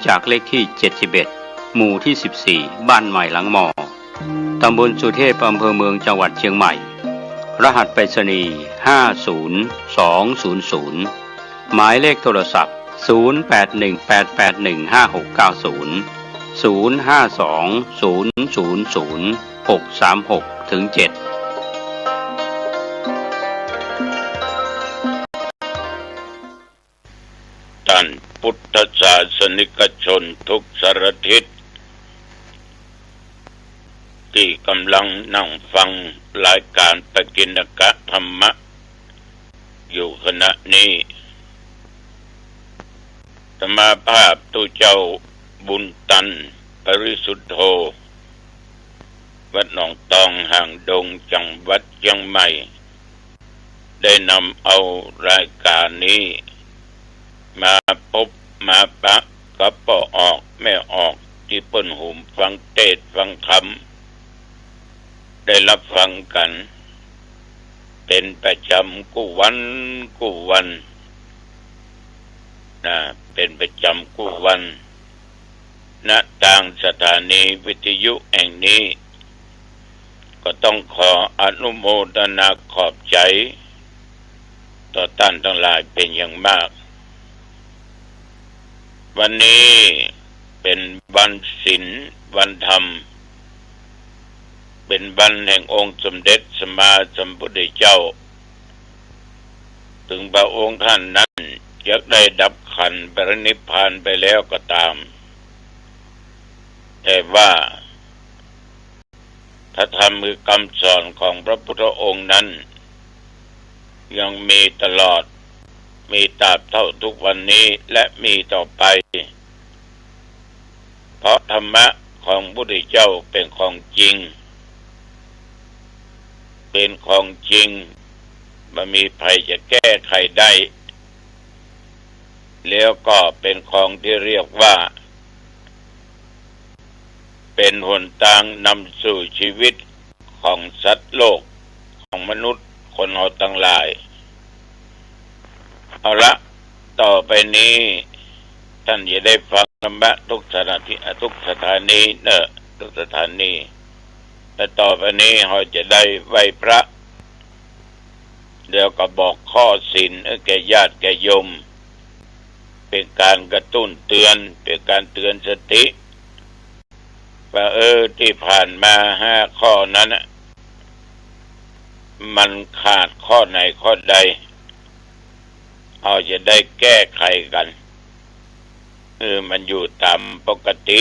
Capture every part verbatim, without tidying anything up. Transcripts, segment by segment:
จากเลขที่เจ็ดสิบเอ็ด หมู่ที่สิบสี่ บ้านใหม่หลังมอ ตำบลสุเทพ อำเภอเมือง จังหวัดเชียงใหม่ รหัสไปรษณีย์ ห้าศูนย์สองศูนย์ศูนย์ หมายเลขโทรศัพท์ ศูนย์แปดหนึ่งแปดแปดหนึ่งห้าหกเก้าศูนย์ ศูนย์ห้าสองศูนย์ศูนย์ศูนย์หกสามหก ถึง เจ็ด ต้านพุทธศาสนิกชนทุกสารทิศ ตี้ก่ำลังนั่งฟังรายก๋านปกิณกธรรมะอยู่ขณะนี้ อาตมาภาพตุ๊เจ้าบุญตัน ปริสุทโธ วัดหนองตองหางดง จังหวัดเชียงใหม่ ได้นำเอารายก๋านนี้มาปบมาปะกับป้อออกแม่ออกตี้เปิ้นหุมฟังเตสน์ฟังธรรม ได้ฮับฟังกั๋นเป๋นประจ๋ำกู้วัน กู้วัน นะ เป๋นประจ๋ำกู้วัน ณ ตางสถานีวิทยุแห่งนี้ ก็ต้องขออนุโมทนาขอบใจ๋ต่อต้านตังหลายเป๋นอย่างมาก วันนี้เป๋นวันศีล วันธรรม เป๋นวันแห่งองค์สมเด็จสัมมาสัมพุทธเจ้า เถิงพระองค์ต้านนั้นจะได้ดับขันธ์ปรินิพพานไปแล้วก็ต๋าม แต่ว่าพระธรรมคือกำสอนของพระพุทธองค์นั้น ยังมีตลอด มีตราบเต้าทุกวันนี้ และมีต่อไป เพราะธรรมะของพระพุทธเจ้าเป๋นของจริง เป๋นของจริง บ่มีใผจะแก้ไขได้ แล้วก็เป๋นของตี้เรียกว่า เป๋นหนตางนำสู่ชีวิตของสัตว์โลก ของมนุษย์คนเฮาตังหลาย เอาละ ต่อไปนี้ต้านจะได้ฟังธรรมะทุกสถานี ทุกสถานีเนาะ ทุกสถานี และต่อไปนี้เฮาจะได้ไหว้พระ แล้วก็บอกข้อศีลแก่ญาติแก่โยม เป๋นก๋านกระตุ้นเตือน เป๋นก๋านเตือนสติ ว่า เออ ตี้ผ่านมาห้าข้อนั้นน่ะ มันขาดข้อไหนข้อใด เฮาจะได้แก้ไขกั๋น เออ มันอยู่ต๋ามปกติ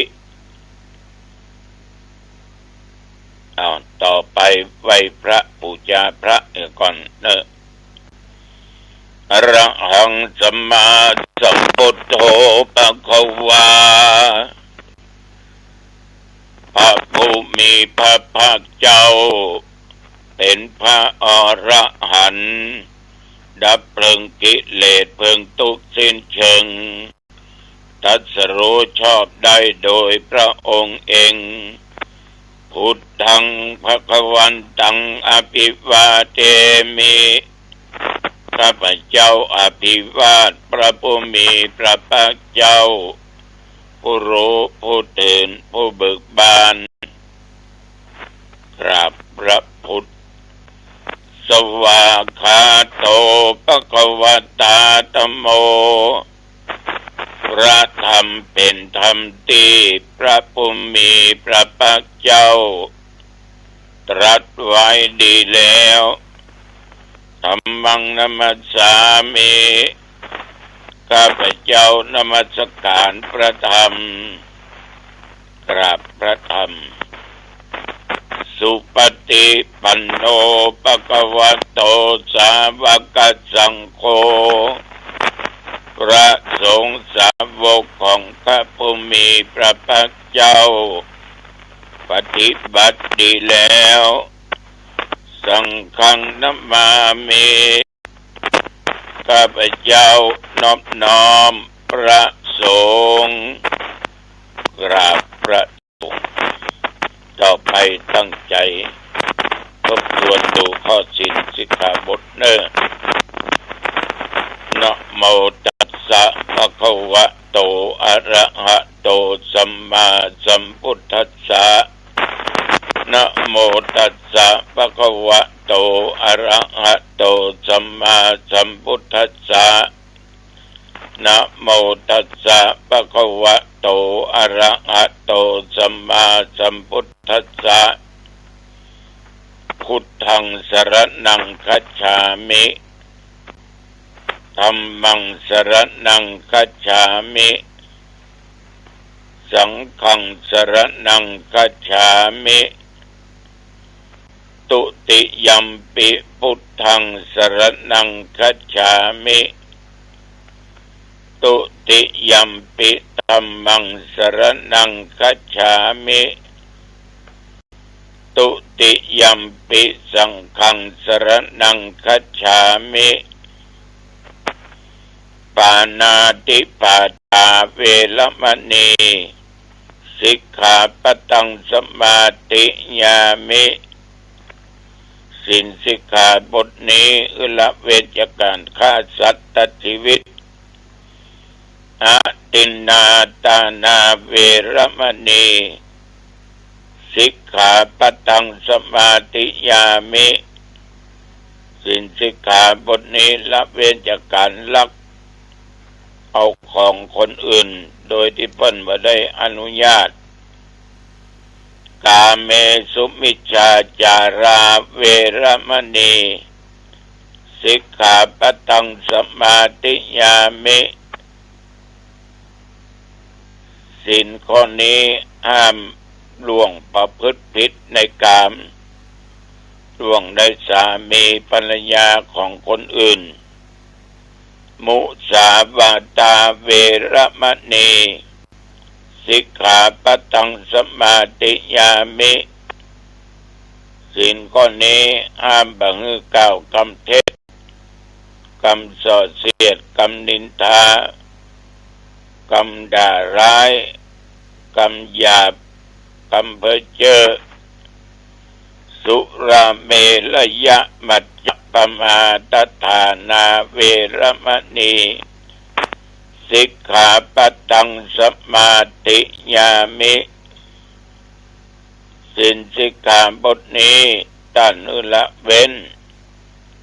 เอา ต่อไปไหว้พระ ปู๋จาพระเสียก่อนเนาะ อะระหังสัมมาสัมพุทโธ ภะคะวา พระผู้มีพระภาคเจ้า เป๋นพระอรหันต์ ดับเพลิงกิเลสเพลิงตุ๊กข์สิ้นเชิง ตรัสรู้ชอบได้โดยพระองค์เอง พุทธัง ภะคะวันตัง อะภิวาเทมิ ข้าพเจ้าอภิวาทพระผู้มีพระภาคเจ้า ผู้รู้ ผู้ตื่น ผู้เบิกบาน กราบพระพุทธ สวากขาโต ภะคะวะตา ธัมโม พระธรรมเป๋นธรรมตี้พระผู้มีพระภาคเจ้าตรัสไว้ดีแล้ว ธัมมัง นะมัสสามิ ข้าพเจ้านมัสก๋านพระธรรม กราบพระธรรม สุปฏิปันโน ภะคะวะโต สาวกสังโฆ พระสงฆ์สาวกของพระผู้มีพระภาคเจ้า ปฏิบัติดีแล้ว สังฆัง นะมามิ ข้าพเจ้านอบน้อมพระสงฆ์ กราบพระสงฆ์ ต่อไปตั้งใจ๋ทบทวนดูข้อศีลสิกขาบทเนาะ นะโมตัสสะ ภะคะวะ โต อะระหะโต สัมมาสัมพุทธัสสะ นะโมตัสสะ ภะคะวะโต อะระหะโต สัมมาสัมพุทธัสสะ นะโมตัสสะ ภะคะวะโต อะระหะโต สัมมาสัมพุทธัสสะ พุทธัง สรณัง คัจฉามิ ธัมมัง สรณัง คัจฉามิ สังฆัง สรณัง คัจฉามิ ตุติยัมปิ พุทธัง สรณัง คัจฉามิ ตุติยัมปิ ธัมมัง สรณัง คัจฉามิ ตุติยัมปิ สังฆัง สรณัง คัจฉามิ ปาณาติปาตา เวระมะณี สิกขาปะตัง สมาธิยามิ ศีลสิกขาบทนี้ ละเว้นจากการฆ่าสัตว์ตัดชีวิต อทินนาทานา เวระมะณี สิกขาปะตัง สมาธิยามิ ศีลสิกขาบทนี้ ละเว้นจากการลักเอาของคนอื่น โดยตี้เปิ้นบ่ได้อนุญาต กาเมสุมิจฉาจารา เวระมะณี สิกขาปะตัง สมาธิยามิ ศีลข้อนี้ห้ามล่วงประพฤติผิดในกาม ล่วงในสามีภรรยาของคนอื่น มุสาวาทา เวระมะณี สิกขาปะตัง สมาธิยามิ ศีลข้อนี้ห้ามบ่หื้อกล่าวกำเท็จ กำส่อเสียด กำนินทา กำด่าร้าย กำหยาบ กำเพ้อเจ้อ สุราเมรยมัจจปมาทฐานา เวระมะณี สิกขาปะตัง สมาธิยามิ ศีลสิกขาบทนี้ต้านหื้อละเว้น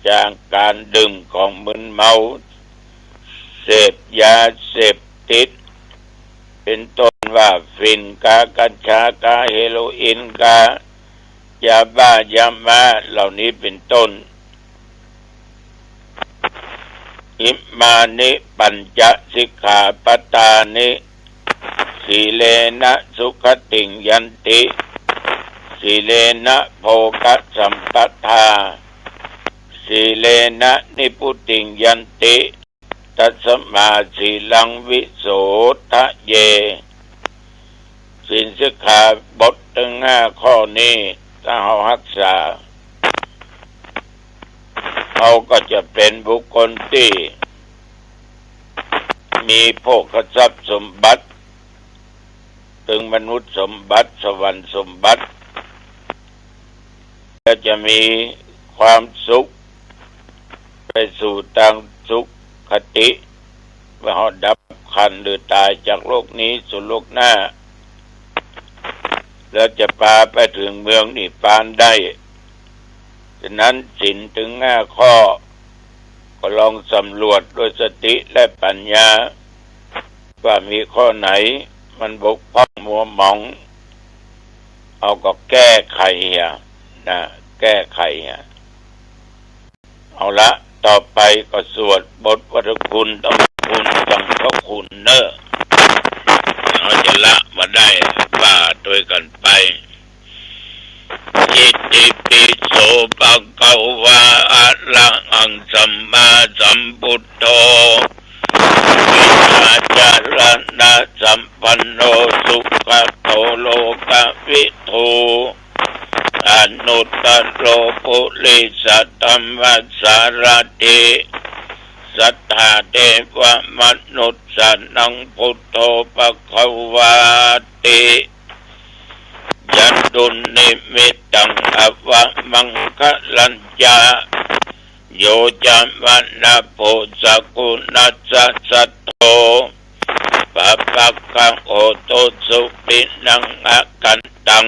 จากการดื่มของมึนเมา เสพยาเสพติด เป๋นต้นว่าฝิ่นกา กัญชากา เฮโรอีนกา ยาบ้า ยาม้า เหล่านี้เป๋นต้น อิมานิปัญจสิกขาปะตานิ สีเลนะสุขติงยันติ สีเลนะโภคสัมปทา สีเลนะนิพพุติงยันติ ตัสมาสีลังวิโสทะเย ศีลสิกขาบทตึงห้าข้อนี้ ถ้าเฮาฮักษา เฮาก็จะเป๋นบุคคลตี้มีโภคทรัพย์สมบัติ ตึงมนุษย์สมบัติ สวรรค์สมบัติ และจะมีความสุข ไปสู่ตางสุคติ เมื่อเฮาดับขันธ์หรือต๋ายจากโลกนี้สู่โลกหน้า แล้วจะปาไปเถิงเมืองนิพพานได้ ฉะนั้นศีลตึงห้าข้อ ก็ลองสำรวจด้วยสติและปัญญา ว่ามีข้อไหนมันบกพร่องมัวหมอง เฮาก็แก้ไขเหีย นะ แก้ไขเหีย เอาละ ต่อไปก็สวดบทวัตถุคุณ ต้องคุณ สังฆคุณเน่อ เฮาจะละบ่ได้ ว่าตวยกั๋นไป อิติปิโส ภะคะวา อะระหัง สัมมาสัมพุทโธ วิชชาจารณะสัมปันโน สุขะโต โลกะวิทู อนุตตโร ปุริสะธัมมะสารถิ สัทธาเทวะมนุสสานัง พุทโธ ภะคะวาติ ยะดุลนิมิตตัง อวะมังคะลัญจะ โยจะมะนะโพ สะกุณัสสะ สัทโธ ปะปะกะโหตุสุปิณังอะกันตัง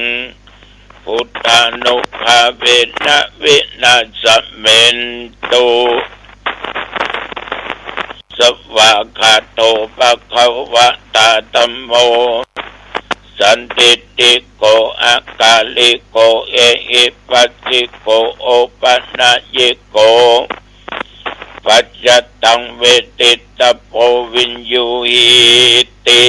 บุทธานุภาเวนะวินาสะเมนตุ สวากขาโตภะคะวะตาธัมโม สันทิฏฐิโก อะกาลิโก เอหิปัสสิโก โอปะนะยิโก ปัจจตังเวทิตะโพ วิญญูหีติ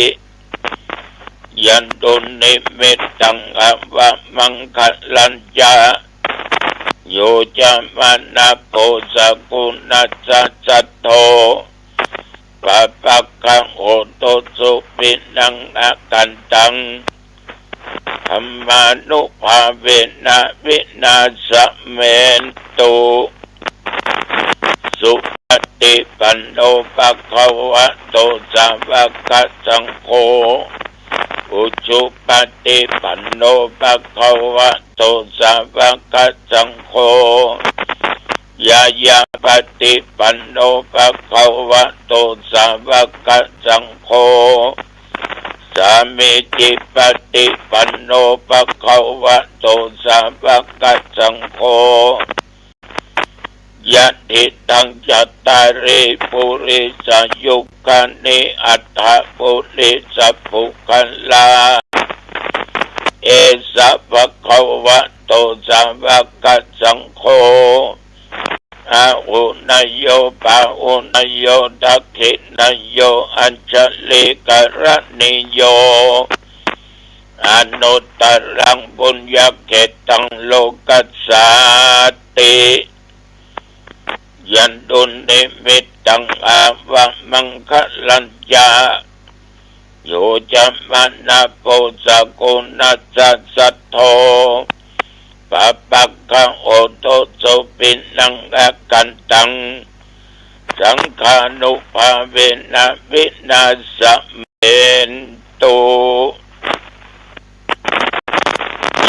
ยันตุนิมิตตังอะวะมังคะลัญจะ โยจะมะนะโพ สะกุณัสสะสัทโธ ปะปะกะโหตุสุปิณังอะกันตัง ธัมมานุภาเวนะวินาสะเมนตุ สุปะติปันโนภะคะวะโต สาวะกะสังโฆ อุจุปะติปันโนภะคะวะโต สาวะกะสังโฆ ญาญาปะติปันโนภะคะวะโต สาวะกะสังโฆ สามีจิปะติปันโนภะคะวะโต สาวะกะสังโฆ ยะถิตัง จัตตาริ ปุริสายุคานิ อัฏฐะ ปุริสะปุคคลา เอสะภะคะวะโต สาวะกะสังโฆ อาหุเนยโย ปาหุเนยโย ทักขิเนยโย อัญชลีกะรณีโย อนุตตรังปุญญะเขตตัง โลกัสสาติ ยันตุนิมิตตังอะวะมังคะลัญจะ โยจะมะนะโพ สะกุณัสสะสัทโธ ปะปะกะโหตุสุปิณังอะกันตัง สังฆานุภาเวนะวินาสะเมนตุ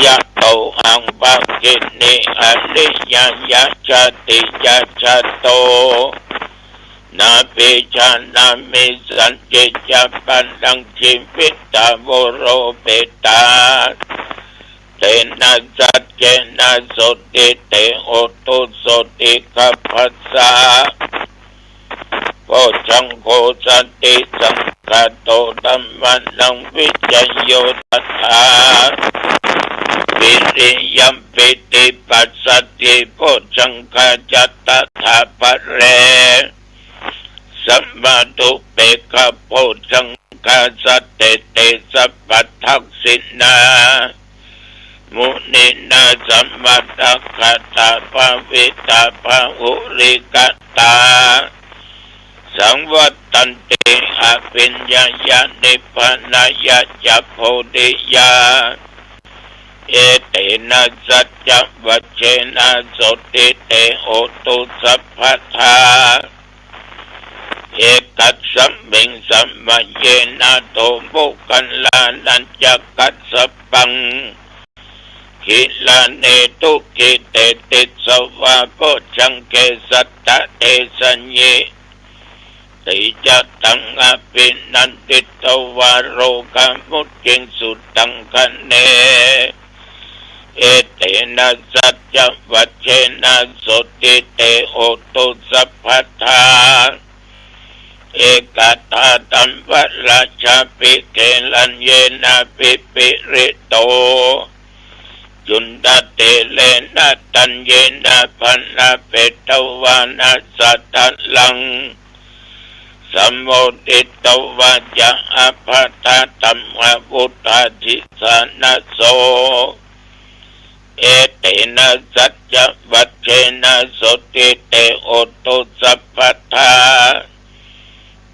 ยะโตหัง ภะคินี อะริยะยะ ชาติยะชาโต นาปิชานามิ สันติยะ ปะรัง จีวิตา โวโรเปตา เตนะ สัจเจนะ โสติเต โหตุ โสติขัพพะสะ โพชฌังโค สันติสังคาโต ธัมมานัง วิจโย ตถา วิริยัม ปีติปัสสัทธิ โพชฌังคาจะ ตถา ปะเร สะมะธุปเปกขะ โพชฌังคา สัตเตเต สัพพะทักขิณา มุนีนา สะมะทักขะตา ภาวิตา บาหุลีกะตา สังวัตตันติ อะภิญญายะ นิพพานายะจะ โพธิยา เอเตนะ สัจจวัจเจนะ โสติเต โหตุ สัพพะทา เอกัสสะมิง สะมะเยนะ โถ โมคคัลลานะ จะ กัสสะปัง กิลาเน ทุกขิเต ติสสะวา โพชฌังเก สัตตะเทสะยิ ติ ยะตัง อะภินันทิตวา โรกามุจจิง สุตังคะเน เอเตนะ สัจจวัจเจนะ โสติเต โหตุ สัพพะทา เอกะทาตัมวะราชาภิ เกลัญเยนะ ภิ ภิริโต จุนทะเตเรนะ ธัญเยนะ พะนะเปตวานะ สะทะลัง สะโมทิตวา จะ อะภะทะ ธัมมาวุฒาธิสานะโส เอเตนะ สัจจวัจเจนะ โสติเต โหตุ สัพพะทา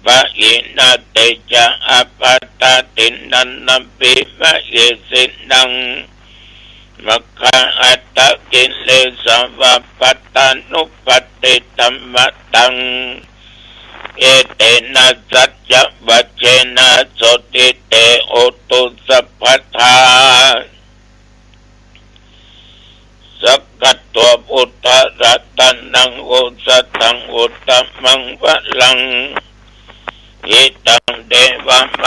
ปะหินะ เตจะ อะภะทะ ทินนันนะภิ มะเหสินัง มะคาอะทะ กิเลสะวา ปัตตานุปัตติธัมมะตัง เอเตนะ สัจจวัจเจนะ โสติเต โหตุ สัพพะทา สักขะโต พุทธะรัตะนัง โอสะถัง อุตตะมังวะรัง หิตัง เดวะม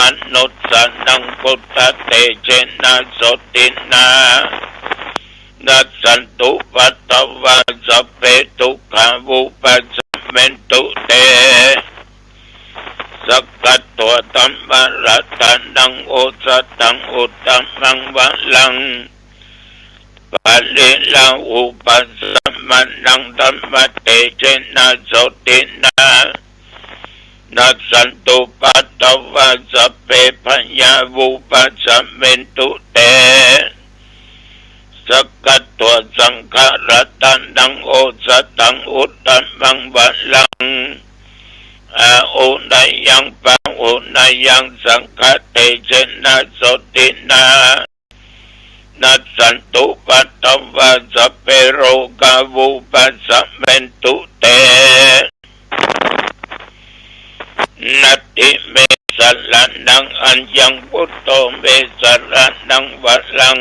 สรณัง พุทธเตเจนะ โสตินะ นัสสันตุปัตตวา สัพเพ ทุกขา วุปัสสมินตุ เต สักขะ ธัมมะรัตนัง โอสถัง อุตตมัง วรัง ปะริลาหุปัสสมะนัง ธัมมะเตเจนะ โสตินะ นัสสันตุปัตตวา สัพเพ พยา วุปัสสมินตุ เต สักขะ ธัมมะ สังฆะรัตนัง โอสถัง อุตตมัง วรัง อาหุเนยัง ปาหุเนยัง สังฆะเตเจนะ โสตินะ นัสสันตุปัตตวา สัพเพ โรกา วุปัสสมินตุ เต นัตถิเม สรณัง อัญญัง พุทโธ เม สรณัง วรัง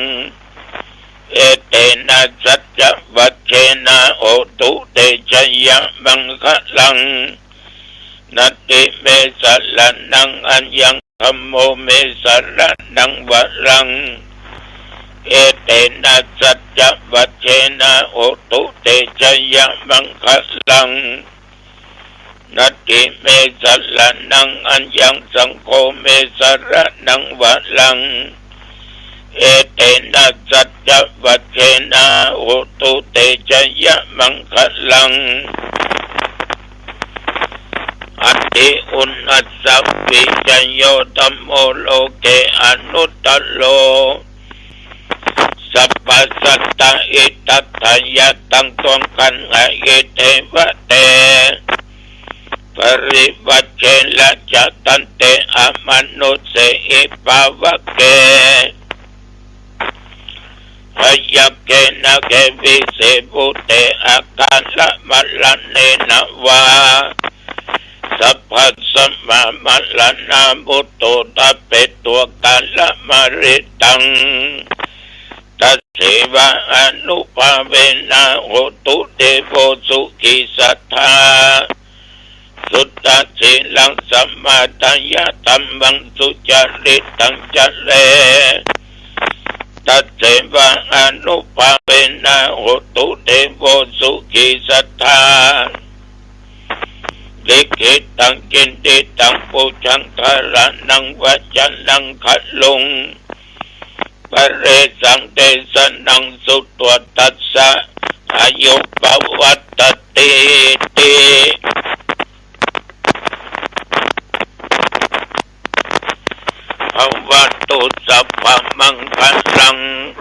เอเตนะ สัจจวัจเจนะ โหตุ เต จยะมังคะลัง นัตถิเม สรณัง อัญญัง ธัมโม เม สรณัง วรัง เอเตนะ สัจจวัจเจนะ โหตุ เต จยะมังคะลัง นัตถิเม สรณัง อัญญัง สังโฆ เม สรณัง วรัง เอเตนะ สัจจวัจเจนะ โหตุ เต จยะมังคะลัง อัตถิอุณณัสสะ วิจโย ธัมโม โลเก อนุตตโร สัพพะสัตตะ อิทัตถะ ยะทัง ทวงคันหะ อิ เทวะเต ปริวัจเชนะ จะตันเต อมนุสเสหิ ภาวะเก พยัคเข นะ เขวิเส ภูเต อะกาละมะระเณนะ วา สัพพะสมะมะระณา มุตโต ตะเป โต กาละมะริตัง ตัสเสวะ อนุภาเวนะ โหตุ เตโว สุขี สัตถา สุตะ สีลัง สมาดายะ ธัมมัง สุจาริตัง จะเร ตัสเสวะ อนุภาเวนะ โหตุ เตโว สุขี สัตถา ลิขิตัง กิณฑิตัง ปูชัง ธารานัง วะจานัง คะลุง ปะเรสัง เตสะนัง สุตวัตตัสสะ อายุ ปะวัตตะตีติ ภะวะตุ สัพพะมังคะลัง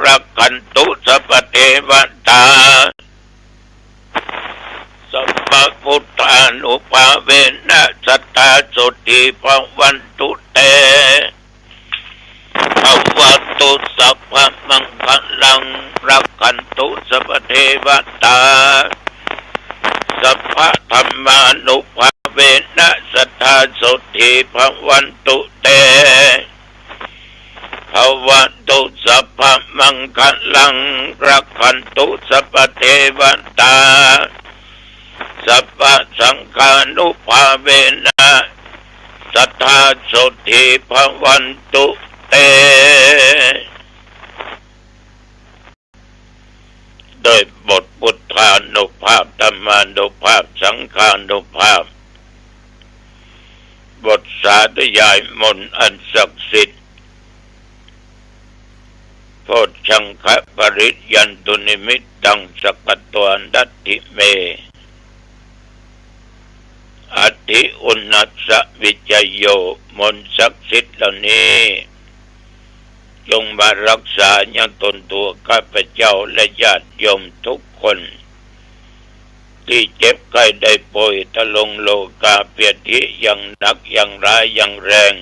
รักขันตุ สัพพะเทวะตา สัพพะพุทธานุภาเวนะ สัตถา โสตี ภะวันตุ เต ภะวะตุ สัพพะมังคะลัง รักขันตุ สัพพะเทวะตา สัพพะธัมมานุภาเวนะ สัตถา โสตี ภะวันตุ เต ภะวะตุ สัพพะมังคะลัง รักขันตุ สัพพะเทวะตา สัพพะสังฆานุภาเวนะ สัตถา โสตี ภะวันตุ เต ด้วยบทพุทธานุภาพ ธัมมานุภาพ สังฆานุภาพ บทสาธยายมนต์อันศักดิ์สิทธิ์ โพชฌังคะปริยันตุนิมิตตัง สักขะตวา นัตถิเม อัตถิอุณณัสสะ วิจโย มนต์ศักดิ์สิทธิ์เหล่านี้ จงมารักษายังตนตัวข้าพเจ้าและญาติโยมทุกคน ตี้เจ็บไข้ได้ป่วย ทรงโรคาพยาธิอย่างหนัก อย่างร้าย อย่างแรง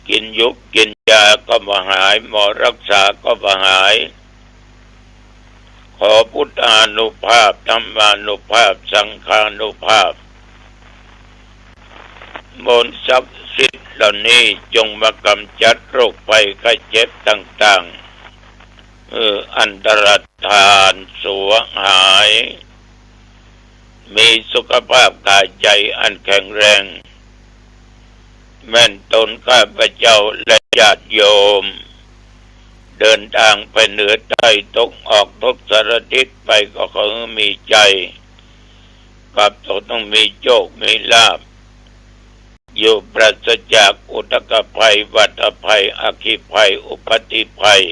กินยุบกินยาก็บ่หาย หมอรักษาก็บ่หาย ขอพุทธานุภาพ ธัมมานุภาพ สังฆานุภาพ มนต์ศักดิ์สิทธิ์เหล่านี้จงมากำจัดโรคภัยไข้เจ็บต่างๆ เออ อันตรธานสูญหาย มีสุขภาพกายใจอันแข็งแรง แม่นตนข้าพเจ้าและญาติโยม เดินตางไปเหนือใต้ตะวันออกตกสารทิศไป ก็ขอหื้อมีใจ๋กลับตนต้องมีโชคมีลาภ อยู่ปราศจากอุทกภัย หวัฏภัย อัคคีภัย อุปัฏฐิภัย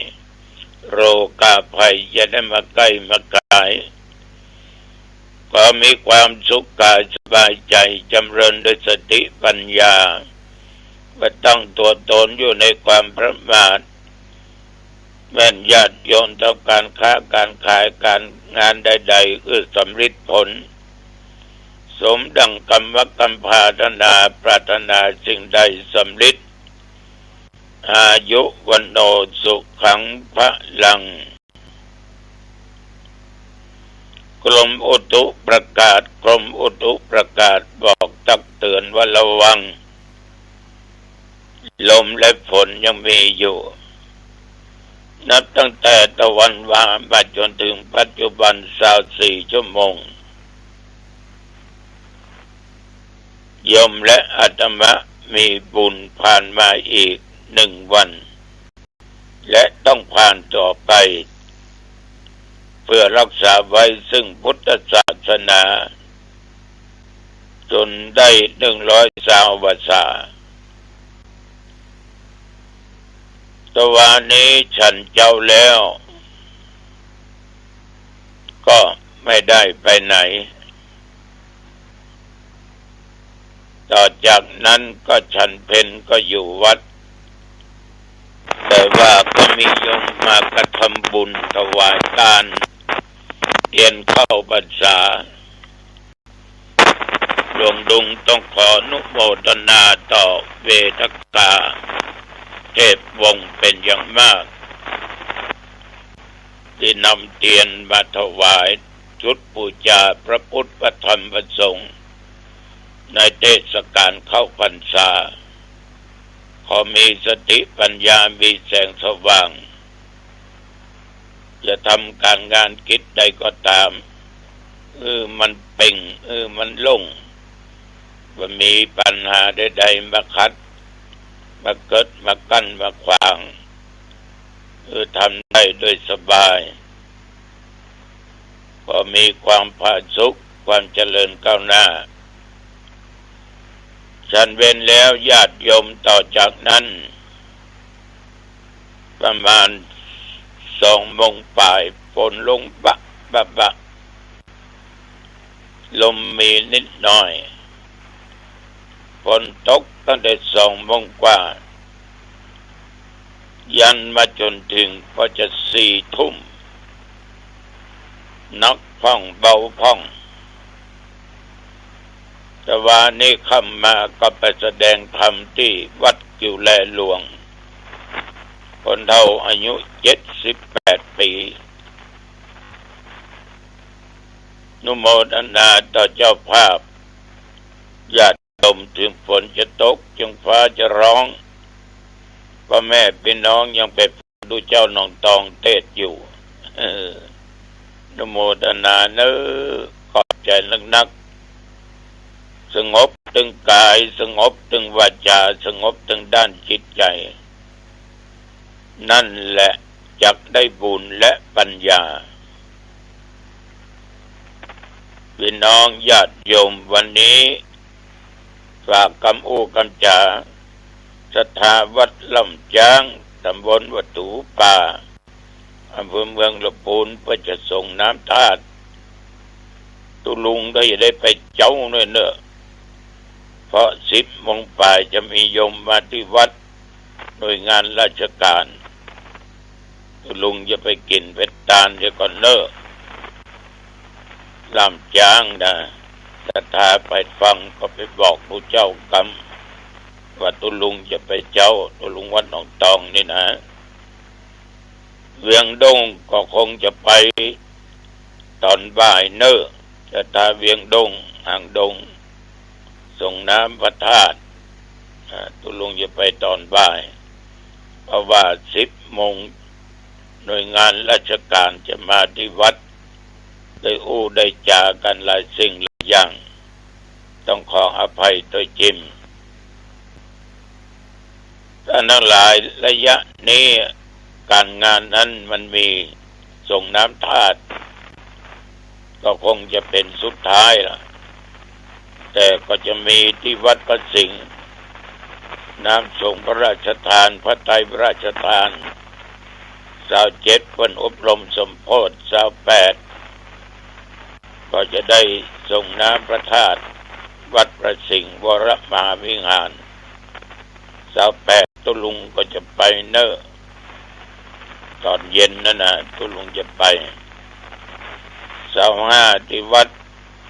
โรคาภัย อย่าได้มาใก้มาขาย ขอมีความสุขกายสบายใจ๋ จ๋ำเริญด้วยสติปัญญา บ่ตั้งตั๋วตนอยู่ในความประมาท แม่นญาติโยมทำก๋านค้าก๋านขายก๋านงานใดๆ เออ สำริดผล สมดังกำวากำปรารถนา ปรารถนาสิ่งใดสำริด อายุ วัณโณ สุขัง พลัง กรมอุตุประกาศ กรมอุตุประกาศบอกตักเตื๋อนว่าระวัง ลมและฝนยังมีอยู่ นับตั้งแต่ตะวันวามาจ๋นเถิงปัจจุบัน ซาวสี่ชั่วโมง โยมและอาตมามีบุญผ่านมาอีกหนึ่งวัน และต้องผ่านต่อไป เพื่อรักษาไว้ซึ่งพุทธศาสนา จ๋นได้หนึ่งร้อยซาวพรรษา ตะวานี้ฉันเจ๊าแล้ว ก็ไม่ได้ไปไหน ต่อจากนั้นก็ฉันเพลก็อยู่วัด แต่ว่าก็มีโยมมากระทำบุญถวายตาน เตียนเข้าพรรษา หลวงลุงต้องขออนุโมทนาต่อเวทกาเทพวงศ์เป็นอย่างมาก ที่นำเตียนมาถวายชุดบูชาพระพุทธ พระธรรม พระสงฆ์ ในเทศกาลเข้าพรรษา ขอมีสติปัญญา มีแสงสว่าง จะทำก๋านงานกิจใดก็ตาม เออ มันเป่ง เออ มันล่ง บ่มีปัญหาใดๆ มาขัด มาเกิด มากั้น มาขวาง เออ ทำได้โดยสบาย ก็มีความผาสุก ความเจริญก้าวหน้า ฉันเพลแล้วญาติโยม ต่อจากนั้น ประมาณสองโมงปลาย ฝนลงบะบะบะ ลมมีนิดหน่อย ฝนตกตั้งแต่สองโมงกว่า ยันมาจ๋นเถิงก็จะสี่ทุ่ม หนักพ่องเบาพ่อง ตะวานี้ค่ำมาก็ไปแสดงธรรมตี้วัดกิ่วแลหลวง คนเฒ่าอายุเจ็ดสิบแปดปี๋ อนุโมทนาต่อเจ้าภาพ ญาติโยม เถิงฝนจะตก เถิงฟ้าจะฮ้อง ป้อแม่ปี้น้องยังไปดูเจ้าหนองตองเตศน์อยู่ เออ อนุโมทนาเน้อ ขอบใจ๋นักๆ สงบตึงก๋าย สงบตึงวาจา สงบตึงด้านจิตใจ๋ นั่นแหละจักได้บุญและปัญญา ปี้น้องญาติโยม วันนี้ฝากกำอู้กำจ๋า ศรัทธาวัดล่ำจ๊าง ตำบลวัดตูป่า อำเภอเมืองละปูน เปื้อจะส่งน้ำธาตุ ตุ๊ลุงก็อย่าได้ไปเจ๊าเน้อ เพราะสิบโมงปลายจะมีโยมมาตี้วัด หน่วยงานราชก๋าน ตุ๊ลุงจะไปกิ๋นไปตานเสียก่อนเน้อ ล่ำจ๊างนะ ศรัทธาไปฟังก็ไปบอกหมู่เจ้ากำ ว่าตุ๊ลุงจะไปเจ๊า ตุ๊ลุงวัดหนองตองนี่นะ เวียงดงก็คงจะไปต๋อนบ่ายเน้อ ศรัทธาเวียงดง หางดง ส่งน้ำพระธาตุ อ่า ตุ๊ลุงจะไปต๋อนบ่าย เพราะว่าสิบโมง หน่วยงานราชก๋านจะมาตี้วัด ได้อู้ได้จ๋ากั๋นหลายสิ่งหลายอย่าง ต้องขออภัยโตยจิม ท่านตังหลาย ระยะนี้ก๋านงานนั้นมันมีสรงน้ำธาตุ ก็คงจะเป๋นสุดท้ายละ แต่ก็จะมีตี้วัดพระสิงห์ น้ำสรงพระราชทาน พระไตรพระราชทาน ซาวเจ็ด เปิ้นอบรมสมโภช ซาวแปด ก็จะได้สรงน้ำพระธาตุวัดพระสิงห์วรมหาวิหาร ซาวแปด ตุ๊ลุงก็จะไปเน่อ ต๋อนเย็นนั้นนะ ตุ๊ลุงจะไป ซาวห้า ตี้วัด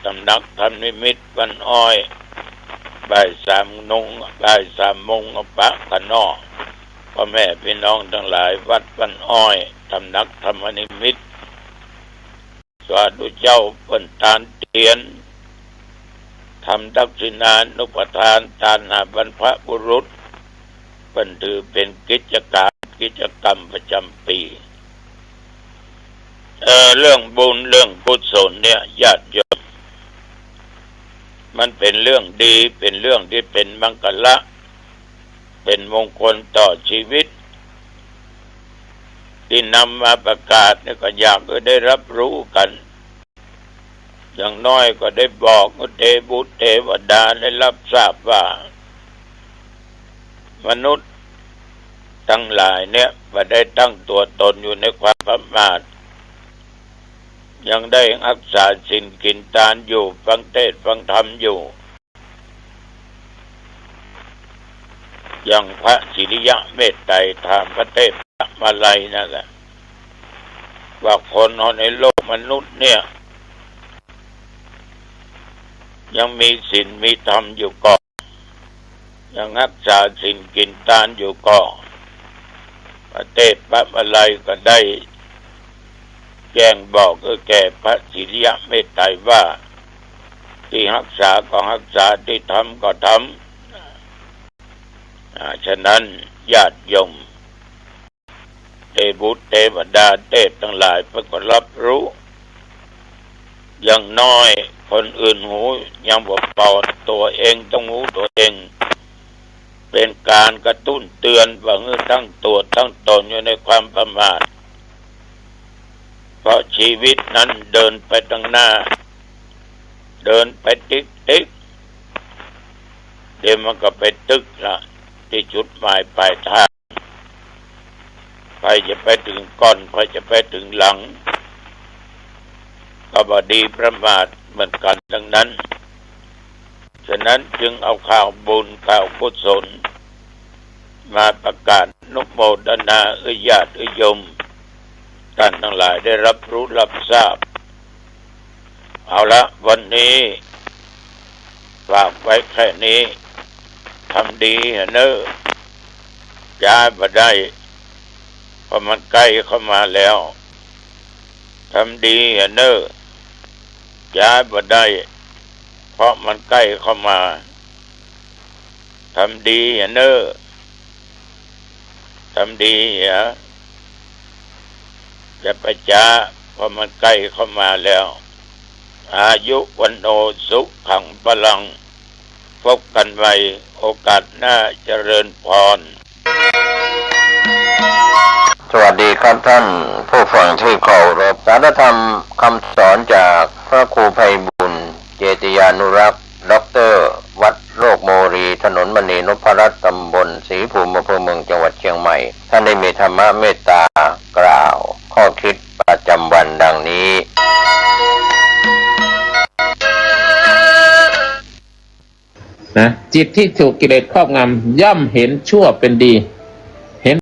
ต๋ำหนักธรรมนิมิตรบ้านอ้อย บ่ายสามโมง บ่ายสามโมงก็ปะกั๋นเนาะ ป้อแม่ปี้น้องตังหลาย วัดบ้านอ้อย ต๋ำหนักธรรมนิมิตร สาธุเจ้า เปิ้นตานเตียน ทำทักษิณานุปทานตานหาบรรพบุรุษ เปิ้นถือเป๋นกิจก๋าน กิจกรรมประจ๋ำปี๋ เอ่อ เรื่องบุญเรื่องกุศลเนี่ย ญาติโยม มันเป๋นเรื่องดี เป๋นเรื่องตี้เป๋นมังคละ เป๋นมงคลต่อชีวิต ตี้นำมาประกาศเนี่ยก็อยากหื้อได้ฮับฮู้กั๋น อย่างน้อยก็ได้บอกหื้อเตบุตรเตวดาได้ฮับทราบว่า มนุษย์ตังหลายเนี่ยบ่ได้ตั้งตั๋วต๋นอยู่ในความประมาท ยังได้ฮักษาศีลกิ๋นตานอยู่ ฟังเตสน์ฟังธรรมอยู่ อย่างพระสิริยะเมตไตรถามพระเทพมาลัยนั่นแหละ ว่าคนเฮาในโลกมนุษย์เนี่ย ยังมีศีลมีธรรมอยู่ก่อ ยังฮักษาศีลกิ๋นตานอยู่ก่อ พระเทพมาลัยก็ได้แจ้งบอกแก่พระสิริยะเมตไตรว่า ตี้ฮักษาก็ฮักษา ตี้ทำก็ทำ อ่า ฉะนั้นญาติโยม เตบุตรเตวดาเตพตังหลายเปิ้นก็ฮับฮู้ อย่างน้อยคนอื่นฮู้ยังบ่ปอด ตั๋วเองต้องฮู้ตั๋วเอง เป๋นก๋านกระตุ้นเตือนบ่หื้อตั้งตั๋วตั้งต๋นอยู่ในความประมาท เพราะชีวิตนั้นเดินไปตังหน้า เดินไปติ๊กๆ เดี๋ยวมันก็ไปตึ๊กละ ตี้จุดหมายปลายทาง ใผจะไปเถิงก่อน ใผจะไปเถิงหลัง ก็บ่ดีประมาทเหมือนกั๋นตังนั้น ฉะนั้นจึงเอาข่าวบุญข่าวกุศลมาประกาศอนุโมทนาหื้อญาติหื้อโยม ต้านตังหลายได้ฮับฮู้ฮับทราบ เอาละ วันนี้ฝากไว้แค่นี้ ทำดีเน่อ จ๊าบ่ได้ เพราะมันใก้เข้ามาแล้ว ทำดีเน่อ จ๊าบ่ได้ เพราะมันใก้เข้ามา ทำดีเน่อ ทำดีเน่อ อย่าไปจ๊า เพราะมันใก้เข้ามาแล้ว อายุ วัณโณ สุขัง พลัง พบกั๋นใหม่โอกาสหน้า เจริญพร สวัสดีครับท่านผู้ฟังที่เคารพ สารธรรมคำสอนจากพระครูไพบูลย์ เจติยานุรักษ์ ด็อกเตอร์ วัดโลกโมรี ถนนมณีนพรัตน์ ตำบลศรีภูมิ อำเภอเมือง จังหวัดเชียงใหม่ ท่านได้มีธรรมะเมตตากล่าวข้อคิดประจำวันดังนี้ นะ จิตที่ถูกกิเลสครอบงำย่อมเห็นชั่วเป็นดี